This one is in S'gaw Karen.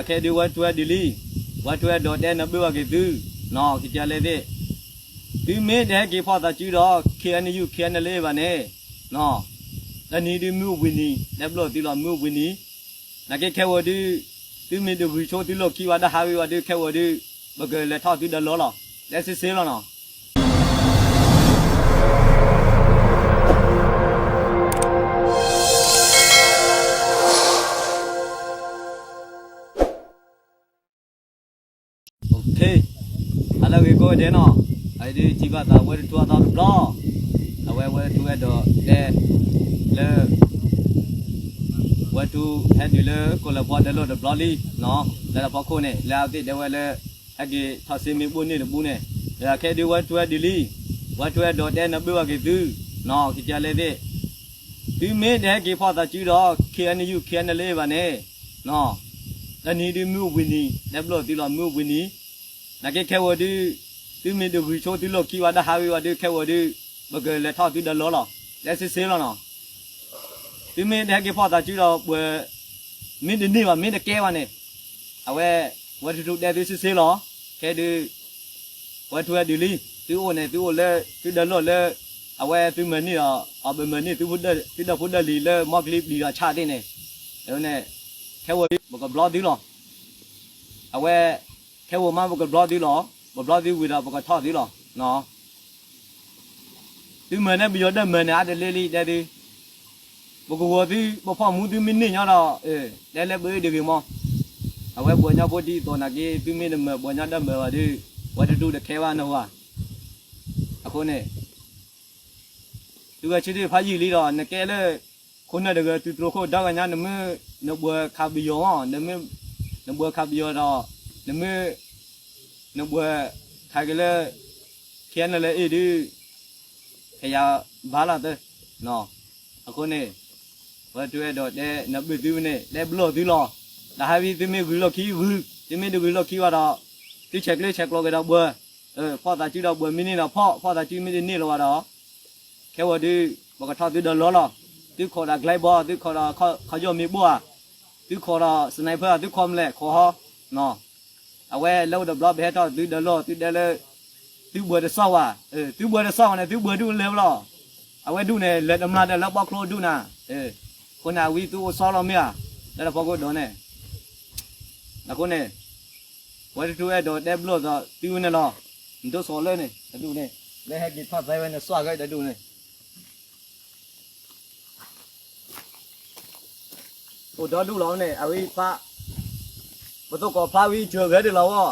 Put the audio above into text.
ခဲဒုးဝဲထူဝဲဒုးလံ, ဝဲထူဝဲဒိးတဲနဘုၣ်ဘၣ်က့ၤသု, နီၢ် ကကလဲၣ်သ့ၣ်, သုမ့ၢ်တဟဲက့ၤဖီၣ်သးစုဒီး K N U K N L A ဘၣ်န့ၣ်, နီၢ် တနံၤဒုးမုၢ်အိၣ်ဘှံးနံၤ တဲဘျီၣ်သုလီၤ မုၢ်အိၣ်ဘှံးနံၤ, နာ်က့ခဲဝဲဒုး, သုမ့ၢ်တဂုာ်ဆိသုလီၢ်ခံဝဲဒၣ်ဟးဝံၤဝဲဒုး ခဲဝဲဒုး, ပကလဲၤထီၣ်သုဒီးလီၢ်လီၤ, တဲစ့စ့လီၤနီၢ်. အလၢဂ့ၤကိးဂၤဒဲးနီၢ်, အဒုးထံၣ်ဘၣ်သးဝဲတထူအသီတဘျီ, အဝဲဝဲတထူဝဲဒိးတဲ, လၢ ဝဲထူဟဲတုၤလၢကိးလၢဖီဒၢလိၣ်တဘျီလံ, လၢတၢ်ဖီခိၣ်န့ၣ် လၢအဝဲသ့ၣ်တဲဝဲလၢ ဟဲက့ၤထီၣ်စ့မ့ၢ်ဘိၣ်န့ၢ်တဘိန့ၣ်, ဒီးခဲဒုးဝဲထူဝဲဒုးလံ, ဝဲထူဝဲဒိးတဲနဘုၣ်ဘၣ်က့ၤသု, နီၢ် ကကလဲၣ်သ့ၣ်, သုမ့ၢ်တဟဲက့ၤဖီၣ်သးစုဒီး K N U K N L A ဘၣ်န့ၣ်, နီၢ် တနံၤဒုးမုၢ်အိၣ်ဘှံးနံၤ တဲဘျီၣ်သုလီၤ မုၢ်အိၣ်ဘှံးနံၤ, နာ်က့ခဲဝဲဒုး, သုမ့ၢ်တဂုာ်ဆိသုလီၢ်ခံဝဲဒၣ်ဟးဝံၤဝဲဒုး ခဲဝဲဒုး, ပကလဲၤထီၣ်သုဒီးလီၢ်လီၤ, တဲစ့စ့လီၤနီၢ်. သုမ့ၢ်တဟဲက့ၤဖီၣ်သးစုဒီးပှၤ, မ့ၢ်တန့ၢ်ဘၣ် မ့ၢ်တကဲဘၣ်န့ၣ်, အဝဲ, ဝဲထူထူတဲသုစ့စ့လီၤ, ခဲဒုး, ဝဲထူဝဲဒုးလံ, သုအိၣ်န့ၣ် သုအိၣ်လၢ, သုဒီးလီၢ်လၢ, အဝဲသုမၤန့ၢ်ဒီး, အီၤပမၤန့ၢ်သု, သုဒီဖိဒီလံၤလၢမီၢ်ကလံပျံၤဒီးဆၣ်သ့ၣ်န့ၣ်, အဝဲန့ၣ်, ခဲဝဲဒုးပကဘျီသုလီၤ, အဝဲ, ခဲဝဲမးပကဘျီသုလီၤ, ပဘျီသုဝံၤဒီးပကထီၣ်သုလီၤ, နီၢ် သုမၤန့ၢ်ပယီၤဒၢမၢၤန့ၣ် အါတလ့လံ တဲသု, ပကဝီၤသု ပဖီၣ်မူသုမ့ၢ်န့ၢ်ညီဒီး, တဲလၢပအၢတဂ့ၤမး, အဝဲပှၤကညီဖိဒ်သိးနာ်က့ သုမ့ၢ်တမၤပှၤကညီဒၢမၢၤဘၣ်ဒီး, ဝဲတတူၢ်တခဲဘၣ်နဝၤ, အဃိန့ၣ် သုဝဲဆံဒုးဖးယံာ်လံဒီး နကဲလၢ, ခိၣ်နၢ်တဂၤသုးတြိၤခိၣ်ဒီဂၤညါ နမ့ၢ်, နဘှီခးပယီၤမး, နဘှီခးပယီၤဒီး, နမ့ၢ်, နဘှီ, ခးက့ၤလၢ, ခဲနလၢအ့ၣ်ဒုး, ကယၤဘၣ်လီၤသၢ, အဃိန့ၣ်, ပှၤတအဲၣ်ဒိးတဲနဘုၣ်သုန့ၣ် တဲဘျီၣ်သုလီၤ, တဟးဝံၤသုမ့ၢ်ဂုာ်လီၢ်ခံဂုာ်, သုမ့ၢ်တဂုာ်လီၢ်ခံဘၣ်ဒီး, သုဆဲးကျၢဆဲးကျိးက့ၤဒီးဘှီ, ဖီၣ်သးစုဒီးဘှီမ့ၢ်န့ၢ်ဒီးဖီၣ်, ဖီၣ်သးစုမ့ၢ်တန့ၢ်လၢၤဘၣ်ဒီး ခဲဝဲဒုး, ပကထီၣ်သုဒီးလီၢ်လီၤ, သုခိးဒီး glide ball သုခိးဒီးခီယီၢ်မ့ၢ်ဘိၣ်ဧါ, သုခိးဒီး sniper သုခိးမလဲၣ်ခိးဟီ, အဝဲလၢအိၣ်တဘျီပဟဲထီၣ်သုဒီးလီၢ် သုတဲလၢ, သုဘှီတစီၣ်ဝဲ, သုဘှီတစီၣ်ဝဲန့ၣ် သုဘှီဒူၣ်လဲၣ်လီၤ, အဝဲဒူၣ်န့ၣ် လဲၤတမျၢ်ဒီးလၢပီၣ်ချိဒူၣ်နၤ, အဃိန့ၣ် အဝံသုအိၣ်စီလီၤမ့ၢ်ဧါ, လၢတၢ်ဖီခိၣ်ဒိးန့ၣ် အဃိန့ၣ်, ဝဲတထူအဲၣ်ဒိးတဲဘျီၣ်သးသုဝဲန့ၣ်လီၤ, နဒိၣ်စိလၢန့ၣ် တဒူၣ်န့ၣ်, လၢဟဲက့ၤထီၣ်သဲဝဲန့ၣ် စွၣ်ဂဲၤတဒူၣ်န့ၣ်, အိၣ်ဒီဒူၣ်လီၤန့ၣ် အဝဲဖး, ပသိၣ်ကီးဖျါဝံစၢၤဂဲၤဒၣ်လီၤဝဲ,